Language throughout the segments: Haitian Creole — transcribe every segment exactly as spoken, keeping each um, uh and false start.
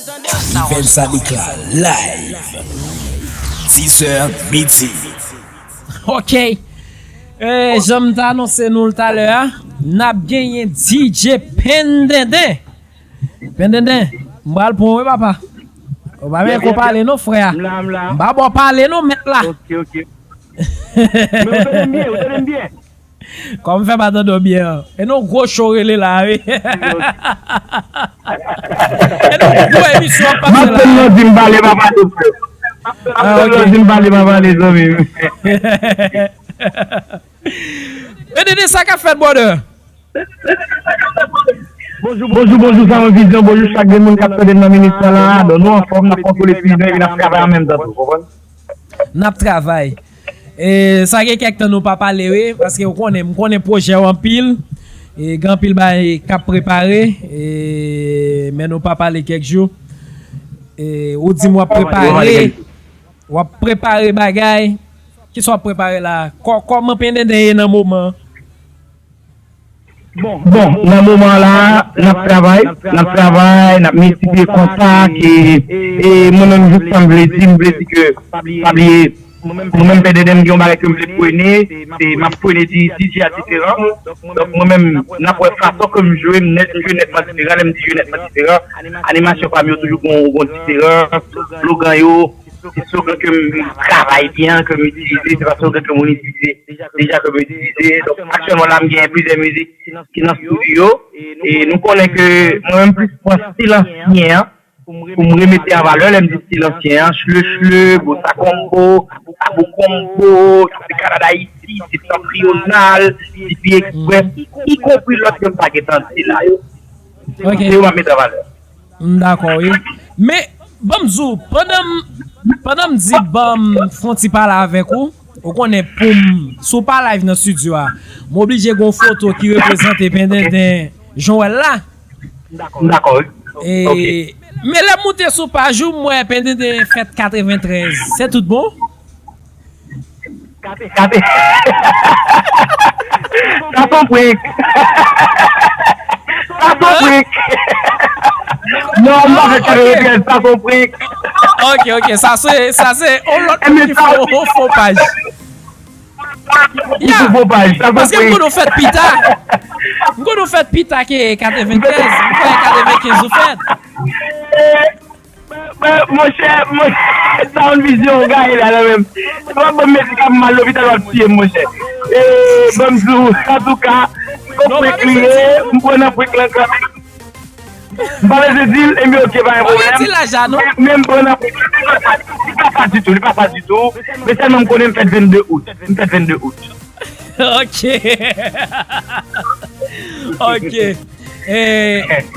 Steven Sanik la, live, dis è midi. Ok. Eh, jan m t anonse nou l talè a, n ap genyen D J Pendenden. Pendenden, m pral pran w wi, papa. Ou pa menm ko pale non, frè a. M la, m la. M pa ba w pale non, mèt la. Ok, ok. Men ou tande m byen, ou tande m byen? Kòm fè pa tande w byen an. E non gwo cho rele la, wi. E non gwo emisyon ap pase la. M ap tann lè w di m pale, pa pale, frè. M ap tann lè w di m pale, pa pale, zanmi m. Pendenden, sa k ap fèt, brother? Bonjou, bonjou, bonjou, Saman Vizyon, bonjou chak grenn moun k ap tande m nan minit sa la. Donk nou anfòm, n ap kontwole ti jan, epi n ap travay an menm tan tou, konprann? N ap travay. E, sa gen kèk tan nou pa pale, wi, paske ou konnen, m konnen pwojè w anpil. E, gen anpil bagay k ap prepare, e, men nou pa pale kèk jou. E, ou di m w ap prepare, w ap prepare bagay. Kisa w ap prepare la? Kò-, kòman Pendenden ye nan moman an? Bon, nan moman la, n ap travay, n ap travay, n ap miltipliye kontak, e, e mwen menm, jis sa m vle di, m vle di ke, pa bliye, mwen menm, Pendenden, m gen yon bagay ke m vle prene, se m ap prene di, D J a diferan. Donk, mwen menm, n ap wè fason ke m jwe, m nèt, m jwe nètman diferan, lè m di jwe nètman diferan, animasyon pa m yo toujou gon, gon diferans, slogan yo, se slogan ke m travay byen, ke m itilize, se pa slogan ke moun itilize deja ke m itilize. Donk, aktyèlman la, m gen plizyè mizik ki nan estidyo. E nou konnen ke mwen menm plis pran stil ansyen an pou m remete an valè. Lè m di stil ansyen an, chle chle, bossa combo, abo combo, Tropicana d'Haïti, ti tan kriyonal, ti pi eksprès, ikonpri lòt ke m pa gentan di la yo. Se yo m ap mete an valè. M dakò, wi. Men, ban m di w, pandan m, pandan m di ban m fè yon ti pale avèk ou, ou konnen pou m, si w pa live nan estidyo a, m oblije gen yon foto ki reprezante Pendenden jan w wè l la. M dakò, wi. E, men lè m moute sou paj ou, m wè Pendenden fèt katreventrèz. Se tout bon? Kate. Sa se yon prank. Sa se yon prank. Non, m pa fè katreventrèz, sa se yon prank. Ok, ok, sa se, sa se yon lòt moun ki fè yon fo paj. Ki fo paj, sa se yon prank. Paske m konn ou fèt pita. M konn ou fèt pita ke katreventrèz, m kwè katrevenkenz ou fèt. Monchè, monchè, Sound Vision gaye la nan men m. Se pa bon medikaman, lopital w ap tiye m, monchè. E, ban m di w, antouka, se yon prank li ye, m pran nan prank lan kanmenm. M pa bezwen di l, ebyen, ok, pa gen pwoblèm. Men, men m pran nan prank lan, li pa sa ditou, li pa sa ditou. Men sèlman m konnen m fèt vennde out. M fèt vennde out. Ok. Ok. E,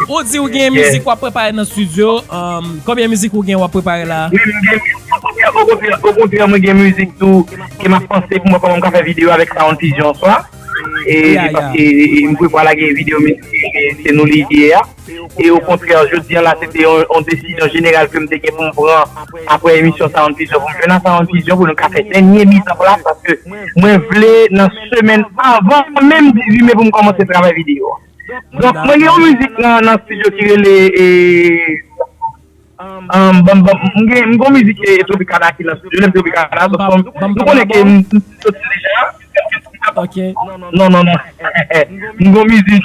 ou di ou gen mizik w ap prepare nan estidyo. Um, konbyen mizik ou gen w ap prepare la? Wi, m gen mizik. Okontrè, okontrè, mwen gen mizik tou ke m ap panse pou mwen kòman m ka fè videyo avèk Sound Vision swa. E, paske, e, m prevwa lage videyo mizik, e, se nou li ye a. E okontrè, jodi a la, se te yon, yon desizyon jeneral ke m te gen pou m pran apre emisyon Sound Vision, pou m jwenn a Sound Vision, pou nou ka fè dènye mizanplas, paske mwen vle nan semèn avan menm dizuit me pou m kòmanse travay videyo a. Donk, mwen gen yon mizik nan, nan estidyo ki rele, e, um, ban m, ban m, m gen, m gen yon mizik, e, Tropicana ki nan estidyo, lè m Tropicana, donk, nou konnen ke m, m soti deja. Ok. Non, non, non. M gen yon mizik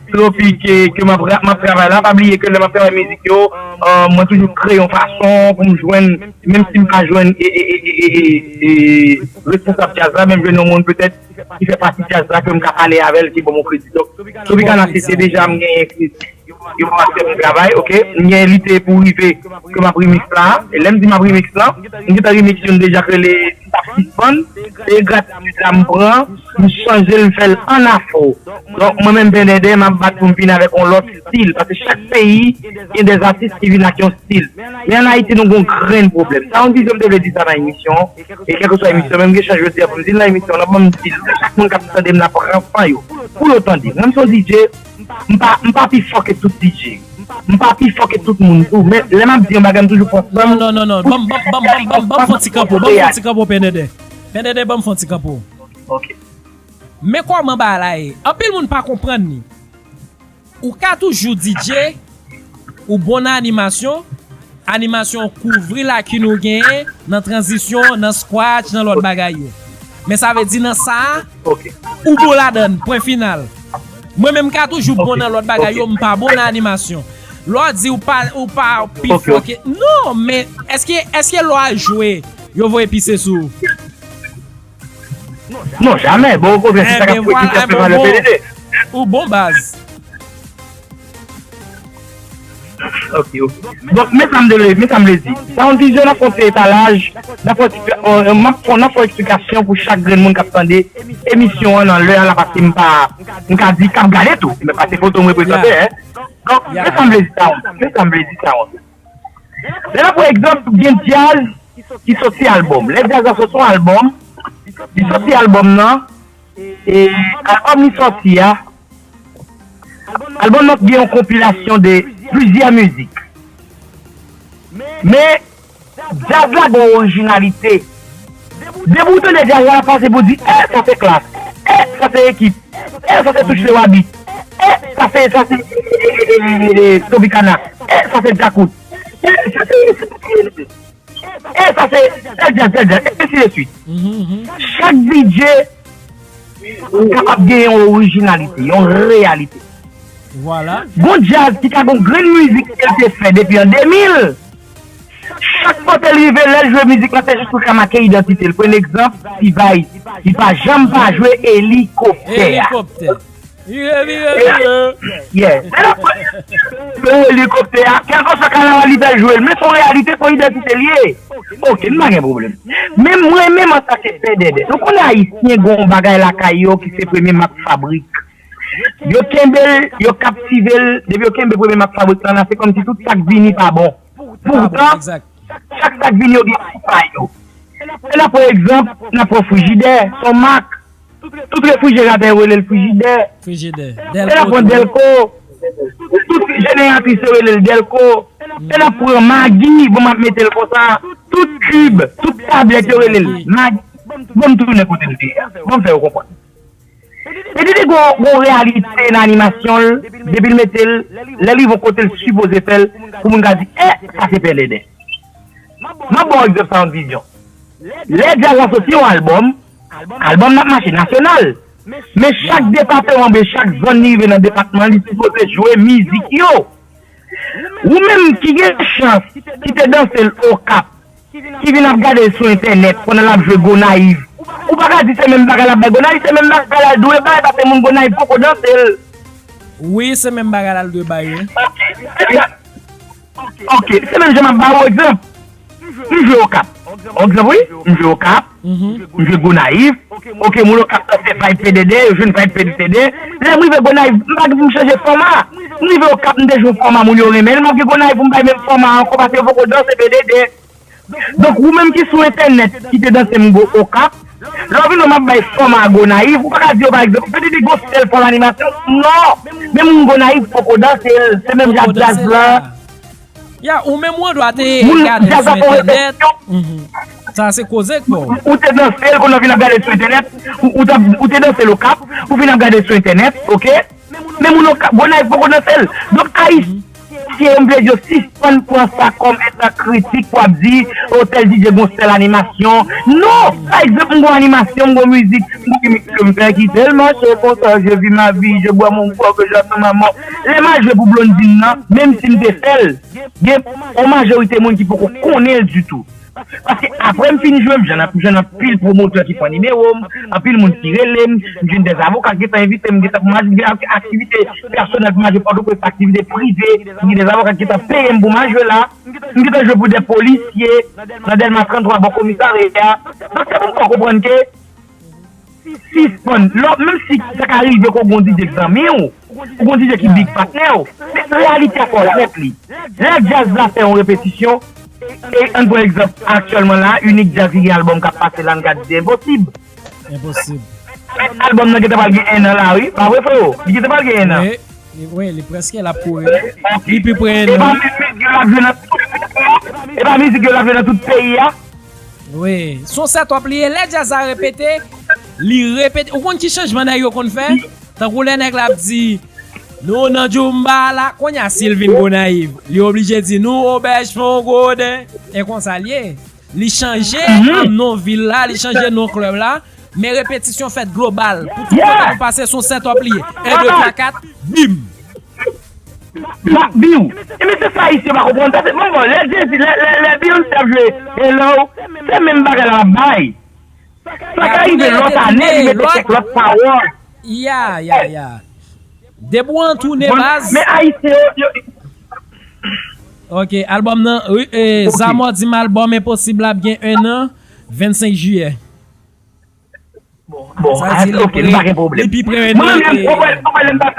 Tropik ke, ke m ap, m ap travay la. Pa bliye ke lè m ap travay mizik yo, e, mwen toujou kreye yon fason pou m jwenn, menm si m pa jwenn, e, e, responsab djaz la, men m jwenn yon moun petèt ki fè pati djaz la ke m ka pale avè l, ki ban m yon kredi. Donk, Tropicana se, se deja m genyen kredi. Yo pa fè m travay, ok? M gen lide pou rive ke m ap remix la. E lè m di m ap remix la, m gentan remix youn deja k rele M p ap sispann. E gratitid la m pran, m chanje l, m fè l an afro. Donk, mwen menm, Pendenden, m ap bat pou m vin avèk yon lòt stil. Paske chak peyi gen dè atis ki vin ak yon stil. Men ann Ayiti, nou gen yon grenn pwoblèm. Sa yon vizyon m te vle di sa nan emisyon an. E kèlkeswa emisyon, menm gen chans jodi a pou m di l nan emisyon an, ban m di l, chak moun k ap tande m la, pran san yo pou yo tande. Mwen, m se yon D J, m pa, m pa pi fò ke tout D J. M pa pi fò ke tout moun tou. Men lè m ap di yon bagay, m toujou pran san m. Non, non, non, non. Ban m, ban m, ban m, ban m, ban m, ban m fè yon ti kanpo. Ban m fè yon ti kanpo, Pendenden. Pendenden, ban m fè yon ti kanpo. Ok. Men kòman bagay la ye? Anpil moun pa konprann li. Ou ka toujou D J, ou bon nan animasyon, animasyon kouvri lakin ou genyen nan tranzisyon, nan scratch, nan lòt bagay yo. Men sa vle di nan sa a, Ok. ou bon ladan l, pwen final. Mwen menm m ka toujou bon Ok, nan lòt bagay yo, ok. M pa bon nan animasyon. Lè w di ou pa, ou pa pi Ok, fò ok. ke. Non, men èske, èske lè w al jwe, yo voye pise sou ou? Non, jamè. Bon, okontrè, se sa k Enben ap fouye vwala, tout ap fè enben malè bon. P D D. Ou bon baz. Ok, ok. Donk, men sa m vle, men sa m vle di. Sound Vision ap fè yon ti etalaj, n ap fè yon ti, euh, m ap fè, n ap fè yon eksplikasyon pou chak grenn moun k ap tande emisyon an nan lè a la, paske m pa, m ka di k ap gade tou, men pa se foto m reprezante, Yeah. Hein. Donk, men sa m vle di Sound, men sa m vle di Sound. Lè la, pa egzanp, gen djaz ki soti albòm. Lè djaz la soti yon albòm, li soti albòm nan, e albòm li soti a, albòm nan gen yon konpilasyon de plizyè mizik. Men, djaz la gen yon orijinalite. Depi w tande djaz la, pase pou di, eh, sa se klas. Eh, sa se ekip. Eh, sa se touch le wabit. Eh, sa se, sa se, eh, eh, eh, eh, eh, Tropicana. Eh, sa se djakout. Eh, sa se, eh, sa se, tel djaz, tel djaz, ensi de suit. Mhm, mhm. Chak D J kapab gen yon orijinalite, yon reyalite. Vwala. Gon djaz ki ka gon grenn mizik ke l te fè depi an de mil. Chak kote l rive, lè l jwe mizik la, se jis pou l ka make idantite l. Pran egzanp, T-Vice, li pa janm pa jwe Elikoptè. Elikoptè. Vire, vire, vire. Yeah. Lè l ap jwe Elikoptè a, kèlkeswa kanaval li fè l jwe l, men se yon reyalite, se yon idantite l ye. Ok, m pa gen pwoblèm. Men mwen menm antanke Pè Dèdè, nou konnen Ayisyen gen yon bagay lakay yo ki se premye mak fabrik. Yo kenbe l, yo kaptive l, depi yo kenbe premye mak fabrik lan la, se kòmsi tout sa k vini pa bon. Pa bon, Poutan, egzak. chak sa k vini yo gen kou pa yo. Lè n ap pran egzanp, n ap pran frijidè, se yon mak. Tout refrijeratè yo rele l frijidè. Frijidè. Lè n ap pran Dèlko. Dèlko, tout jeneratris yo rele l Dèlko. Lè n ap pran Magi, bon, m ap mete l konsa. Tout kib, tout tablèt yo rele l Magi. Bon, m tounen kote m te ye a. Bon, m fè yo konprann. P D D gon, gon reyalite nan animasyon l, depi l mete l, lè l rive yon kote l sipoze fè l, pou moun ka di, eh, sa se Pè Dèdè. M ap ba w egzanp Sound Vision. Lè djaz la soti yon albòm, albòm nan ap mache nasyonal. Men chak depatman, oubyen chak zòn li rive nan depatman, li sipoze jwe mizik yo. Ou menm ki gen chans, ki te danse l Okap, ki vin ap gade l sou entènèt pandan l ap jwe Gonayiv, ou pa ka di se menm bagay l ap bay Gonayiv, se menm bagay la l dwe bay, paske moun Gonayiv poko danse l. Wi, se menm bagay la l dwe bay, wi. Ok, se menm jan m ap ba ou egzanp. M jwe Okap. Egzanp, wi, m jwe Okap, Mhm. m jwe Gonayiv. Ok, moun Okap nan fè vibe P D D, yo jwenn vibe P D D. Lè m rive Gonayiv, m pa gen pou m chanje fòma. M rive Okap, m te jwe yon fòma moun yo renmen, m ap gen Gonayiv pou m bay menm fòma ankò, paske yo poko danse P D D. Donk, ou menm ki sou entènèt, ki te danse m go Okap, lè w vin wè m ap bay fòma Gonayiv, ou pa ka di yo, pa egzanp, P D D gon sèl fòm animasyon. Non! Men moun Gonayiv poko danse l, se menm jan ak djaz la. Ya, ou menm ou an dwa te Moun gade l djaz sou la fè yon entènèt. resepsyon. Mhm. Sa se koze k pa w. Ou te danse l, kounye a w vin ap gade l sou entènèt, ou, ou, t ap- ou te danse l Okap, ou vin ap gade l sou entènèt, ok? Men moun Okap, Gonayiv poko danse l. Donk, Ayisyen, m vle di yo sispann pran sa kòm etan kritik pou ap di, o, tèl D J gon sèl animasyon. Non! Pa egzanp, m gon animasyon, m gon mizik, m gon mizik ke m fè ki tèlman che konsa, je vis ma vie, je bois mon coke, j'attends maman. Lè m al jwe pou Blondine nan, menm si m te fè l, gen yon majorite moun ki poko konnen l ditou. Paske apre m fin jwe, m jwenn, jwenn anpil pwomotè ki pran nimewo m, anpil moun ki rele m, m jwenn dè avoka ki gentan envite m, gentan pou m al jwe ak- aktivite pèsonèl pou m al jwe Pòtoprens, aktivite prive, m gen dè avoka ki gentan peye m pou m al jwe la, m gentan jwe pou dè polisye nan Dèlma trannntwa bò komisarya a. Donk se pou m fè w konprann ke sispann. Lò, menm si sa ka rive ke w gon D J k zanmi w, ou gon D J ki big patnè w, men reyalite a fò w admèt li. Lè djaz la fè yon repetisyon, e ann pran egzanp, aktyèlman la, inik djaz ki gen albòm k ap pase la, n ka di se Enposib. Enposib. Albòm nan gentan pral gen en an la, wi. Pa vre, freo? Li gentan pral gen en an. Wi, li, wi, li prèske l ap kouri. Li pi pre en E pa an. mizik yo l ap jwe nan tout, e pa mizik yo l ap jwe nan tout peyi a. Wi. Se yon set-up li ye. Lè djaz la repete, li repete. Ou konn ki chanjman nèg yo konn fè? Tankou lè nèg la ap di, Nou nan djoumba la, kounye a si l vin Gonayiv, li oblije di nou obèj fon goden. E konsa l ye. Li chanje non vil la, li chanje non klèb la, men repetisyon fèt global. Pou tout kote nou pase, se yon set up li ye. En, de, twa, kat, bim! Bak biw. Ebyen se sa Ayisyen pa konprann. Sa se, bon, bon, lè Jezi, lè, lè, lè Beyoncé ap jwe Hello, se menm bagay la l ap bay. Sa ka rive lòt ane, li mete kèk lòt pawòl. Ya, ya, ya. Depi w an tounen baz. Men Ayisyen yo, yo. Ok, albòm nan, wi, e, Zamò di m albòm Enposib la ap gen en an, vennsenk jiyè. Bon, sa di li pre, li pi pre en an. Mwen menm, mwen wè, mwen wè lè m pa.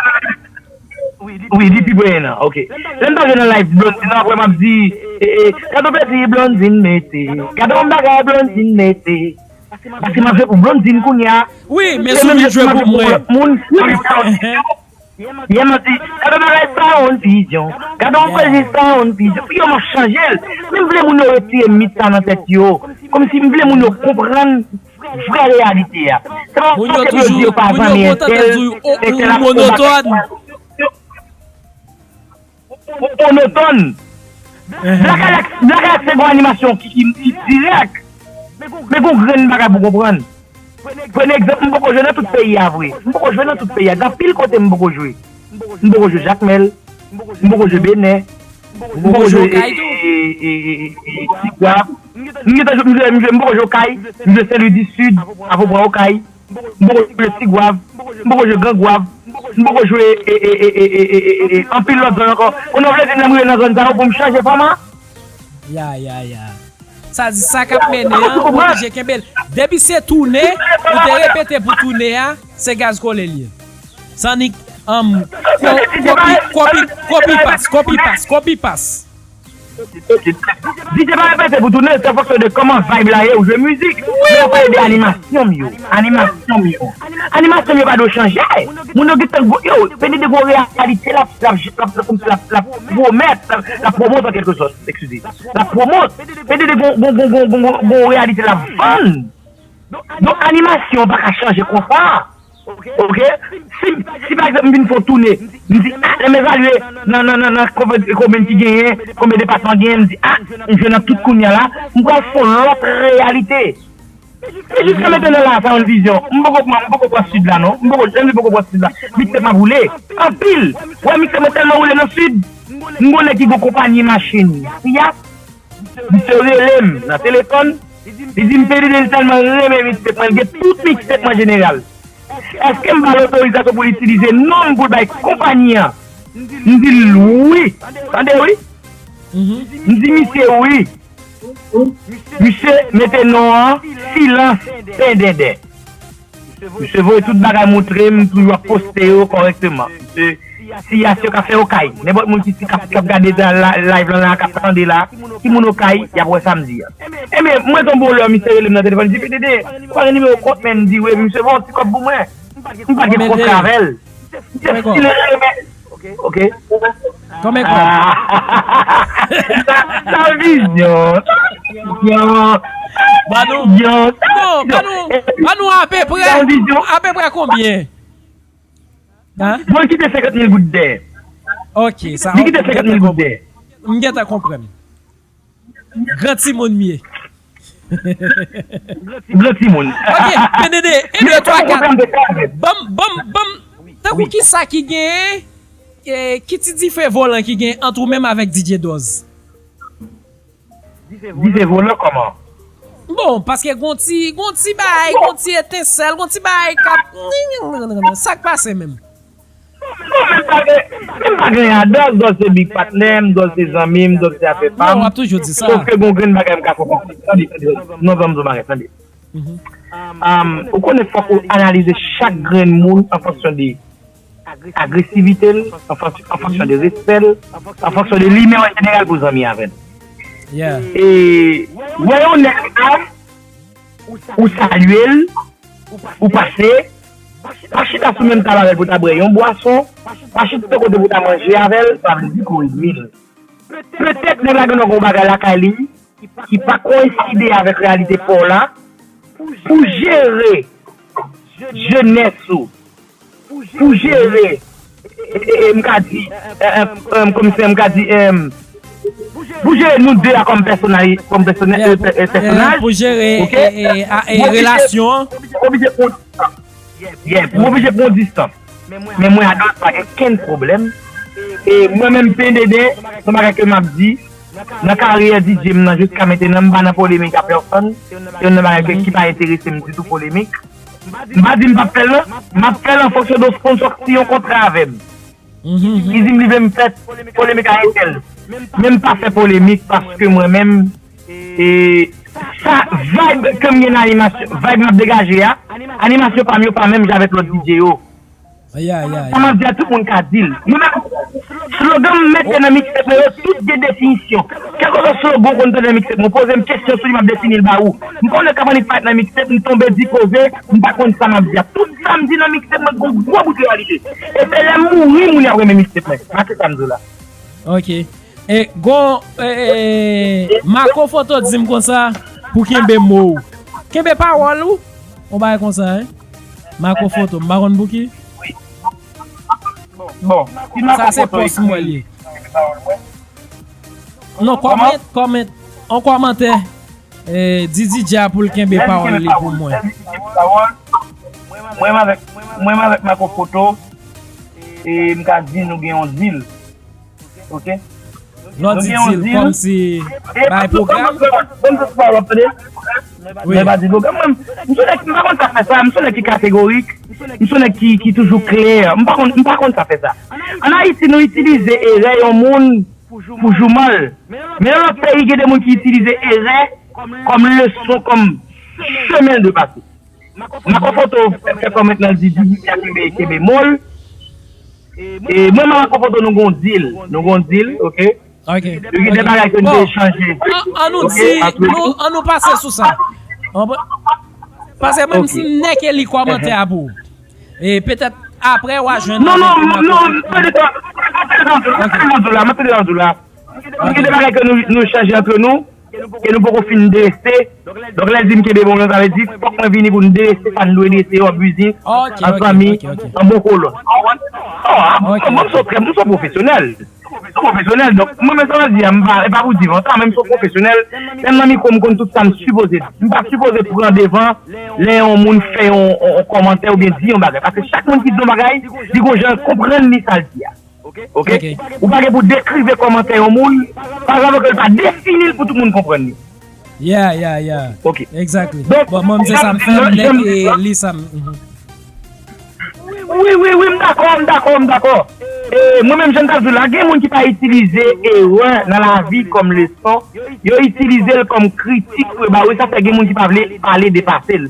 Wi, li pi pre en an, ok. Lè m pa jwe nan live Blondine, apre m ap di, e, e, gade yon pèdi Blondine mete, gade yon bagay Blondine mete. Paske m ap jwe pou Blondine kounye a. Wi, men si w vin jwe pou mwen. Moun, yè m ap di, gade yon bagay Sound Vision, gade yon pèdi Sound Vision. Pou yo m ap chanje l. Men m vle moun yo retire mit sa nan tèt yo. Kòmsi m vle moun yo konprann vrè reyalite a. Se pa paske yo di yo pa zanmi entèl, entèl ap fè bagay. Ou monotòn. Black Alex, Black Alex se gon animasyon ki, ki, ki dirèk. Men gon grenn bagay pou konprann. Prene egzanp, m poko jwe nan tout peyi a vre. M poko jwe nan tout peyi a. Gen anpil kote m poko jwe. M poko jwe Jakmèl. M poko jwe Benè. M poko jwe Tigwav. M gentan jwe, m jwe, m poko jwe Okay. M jwe Senlwi di Sid, Avopran Okay. M poko jwe Tigwav, m poko jwe Grangwav, m poko jwe anpil lòt zòn ankò. Kounye a w vle di m lè m rive nan zòn sa yo pou m chanje fòma? Ya, ya, ya. Sa di sa k ap mennen an, ou oblije kenbe l. Depi se tounen, ou te repete pou tounen an, se gaz kole l ye. San ni, um, kopi, kopi, kopi pas, kopi pas, kopi pas. Di se pa repete pou tounen, se an fonksyon de kòman vibe la ye ou jwe mizik. Men yo pale de animasyon m yo. Animasyon m yo. Animasyon m yo pa dwe chanje. Moun yo gentan gwo, yo, P D D gon reyalite l ap, l ap, l ap, l ap, l ap pwomèt, l ap, l ap pwomòt an kèlke sòt, eskize. L ap pwomòt. P D D gon, gon, gon, gon, gon, gon reyalite l ap vann. Donk animasyon pa ka chanje konsa. Ok? Si, si pa egzanp m vin fè yon toune, m di, a, lè m evalye nan, nan, nan, nan konbyen, konbyen ki genyen, konbyen depatman genyen, m di, a, m jwe nan tout kounye a la, m pral fè yon lòt reyalite. Men jiska mentnan la, Sound Vision, m poko pran, m poko pran Sid la non, m poko, m poko pran Sid la. Mixtape m ap woule anpil. Wè mixtape mwen tèlman woule nan Sid, m gon nèg ki gon konpayi machin, Fiat, misye rele m nan telefòn, li di m P D D li tèlman renmen mixtape mwen, li gen tout mixtape mwen jeneral. Èske m ba l otorizasyon pou l itilize non m pou l bay konpayi an? M di l wi. Tande wi. M di misye wi. Misye mete non an Silans Pendenden. Misye voye tout bagay montre m, m toujou ap poste yo kòrèkteman. Misye, si yas yo k ap fè Okay, nenpòt moun ki, ki ap, k ap gade live lan la, k ap tande la, ki moun Okay, y ap wè sa m di a. Ebyen, mwen tonbe yon lè, misye rele m nan telefòn, li di, P D D, ou pa gen nimewo kont mwen? M di, wi, misye voye yon ti kòb pou mwen. M pa gen kontra avè l. Misye still renmen. Ok. Kòman e kòb? Sa vizyon. Sa vizyon. Ba nou, non, ba nou, ba nou apeprè, apeprè konbyen? Hein? Bon, li kite senkant mil goud dèyè. Ok, sa. Li kite senkant mil goud dèyè. M gentan konprann. Gran timoun m ye. Gran timoun. Ok, P D D, en, de, twa, kat. Ban m, ban m, ban m, tankou kisa ki genyen, e, ki ti dife volan ki genyen ant ou menm avèk D J Dòz? Dife volan kòman? Bon, paske gon ti, gon ti bay, gon ti etensèl, gon ti bay k ap, sa k pase menm? Non, men m pa gen, men m pa gen a Dòz, Dòz se big patnè m, Dòz se zanmi m, Dòz se afè pa m. Non, w ap toujou di sa. Sòf ke gon grenn bagay m ka fè w konprann. Tande, tande, non, ban m di w bagay, tande. Um, ou konnen fòk ou analize chak grenn moun an fonksyon de agresivite l, an fonksyon, an fonksyon de respè l, an fonksyon de limè an jeneral pou zanmi avè l. Yeah. E, wè yon nèg la, ou salye l, ou pase, pa chita sou menm tab avè l pou ta bwè yon bwason, pa chita yon kote pou ta manje avè l, sa vle di ke w renmen l. Petèt nèg la gen yon bagay lakay li ki pa koyenside avèk reyalite pa w la, pou jere jenès ou, pou jere e, e, m ka di, e, e, e, kòmsi m ka di, e, pou jere nou de a kòm pèsonay, kòm pèsonay, e, pè- e, pèsonaj, pou jere, ok? E, e, a- e, relasyon an. Oblije pran distans. Yeah, m oblije pran distans. Men mwen a dwat pa gen kenn pwoblèm. E mwen menm P D D, se yon bagay ke m ap di, nan karyè D J m nan jiska mentenan, m pa nan polemik a pèsonn. Se yon nan bagay ke- ki pa enterese m ditou, polemik. M pa di m p ap fè l non. M ap fè l an fonksyon de sponsor ki siyen yon kontra avè m. Li di m li vle m fè polemik a entèl. Men m pa fè polemik paske mwen menm, e, sa, vibe ke m gen nan animasyon, vibe m ap degaje a, animasyon pa m yo pa menm jan avèk lòt D J yo. Sa m ap di a, tout moun ka di l. Mwen menm, slogan m mete nan mixtape mwen yo, tout gen definisyon. Kèlkeswa slogan w konn tande nan mixtape mwen, poze m kesyon sou li, m ap defini l ba ou. M pa yon nèg k ap annik parèt nan mixtape, m tonbe di koze, m pa konn sa m ap di a. Tout sa m di nan mixtape mwen, gon gwo bout reyalite. E se lè m mouri, moun yo ap renmen mixtape mwen. Make sa m di w la. Ok. E gon, e, e, Marco Foto di m konsa, pou kenbe mo w. Kenbe pawòl ou. Yon bagay konsa, hein? Marco Foto, m pa konn pou ki. Bon, si Marco Foto ekri, kenbe pawòl mwen. Non, kòman? Kòmant, kòmant, yon kòmantè. E, di D J a pou l kenbe pawòl li pou mwen. Lè m kenbe pawòl, lè m kenbe pawòl, mwen menm avèk, mwen menm avèk Marco Foto, e m ka di nou gen yon dil. Ok? Lè w di dil, kòmsi bay pwogram? Ban m fè pawòl, w ap tande? Wi. Mwen pa di pwogram, mwen, m se yon nèg, m pa konn sa fè sa, m se yon nèg ki kategorik, m se yon nèg ki, ki toujou klè, m pa konn, m pa konn sa fè sa. Ann Ayiti, nou itilize erè yon moun pou jouman l. Men nan lòt peyi, gen de moun ki itilize erè kòm leson, kòm chemen de pase. Marco Foto fè, fè kòmantè nan l di, di, di, kenbe, kenbe mo l. E mwen, Marco Foto, nou gon dil. Nou gon dil, ok? Ok. Nou gen de bagay ke nou te echanje. An, an nou di, nou, an nou pase sou sa. Paske menm si m nèke li kòmantè a pou ou. E petèt apre w a jwenn. Non, non, non, non, m tande sa, m tande sa, m tande sa, m tande sa. Nou gen de bagay ke nou, nou chanje antre nou, ke nou poko fin drese. Donk, lè l di m kenbe bon, sa vle di, fòk mwen vini pou n drese sa n dwe drese yo an biznis, an fanmi, an bon kolòn. Oh, mwen, m se yon trè, m se yon pwofesyonèl. M se yon pwofesyonèl, donk, mwen, men sa vle di, m pa, e pa pou di, sa, men m se yon pwopesyonèl. Lè m nan mikwo, m konn tout sa m sipoze di. M pa sipoze pran devan lè yon moun fè yon, yon, yon kòmantè oubyen di yon bagay. Paske chak moun ki di yon bagay, li gon jan l konprann li sa l di a. Ok? Ok. Ou pa gen pou dekrive kòmantè yon moun, pa egzanp, ke l pa defini l pou tout moun konprann li. Yeah, yeah, yeah. Ok. Exactly. Donk, bon, mwen, m se sa m fè, m nèk e li sa m. Mhm. Wi, wi, wi, m dakò, m dakò, m dakò. E, mwen menm, jan m t ap di w la, gen moun ki pa itilize erè nan lavi kòm leson, yo itilize l kòm kritik pou yo ba, wi, sa fè gen moun ki pa vle pale depase l.